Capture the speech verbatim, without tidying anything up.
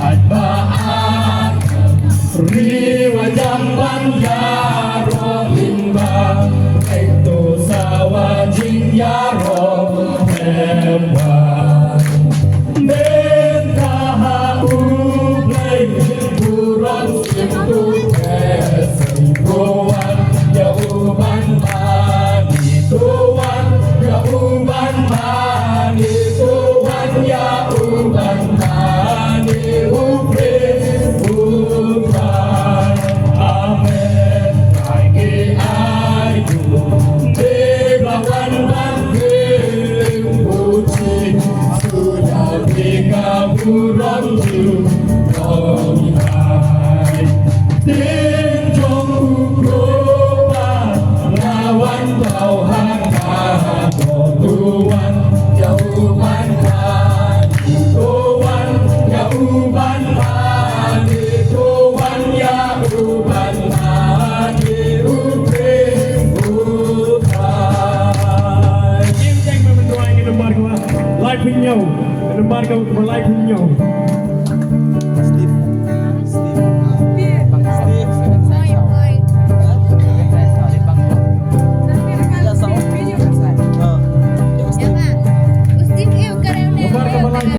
Ba ar ri wa jam ban ïaroh lyngba, ito sa wa jingïaroh em wa. Mynta ha U Blei burom sngewthuh, to wan ïa u ban mane, to wan ïa u ban mane, to wan ïa u ban mane, u Khrist u Trai. Amen. Ai ki ai u, te ba wan ban kylli u Jisu, ïa phi ka burom jong ngi. Tin jong u Kpa, nga wan tau ha ka, to wan ïa u ban mane, to wan ïa u ban mane, to wan ïa u ban mane, u Khrist u Trai. Kim jeng me mynta ïa ka nambar kaba laiphew hynñiew, ka nambar kaba laiphew hynñiew.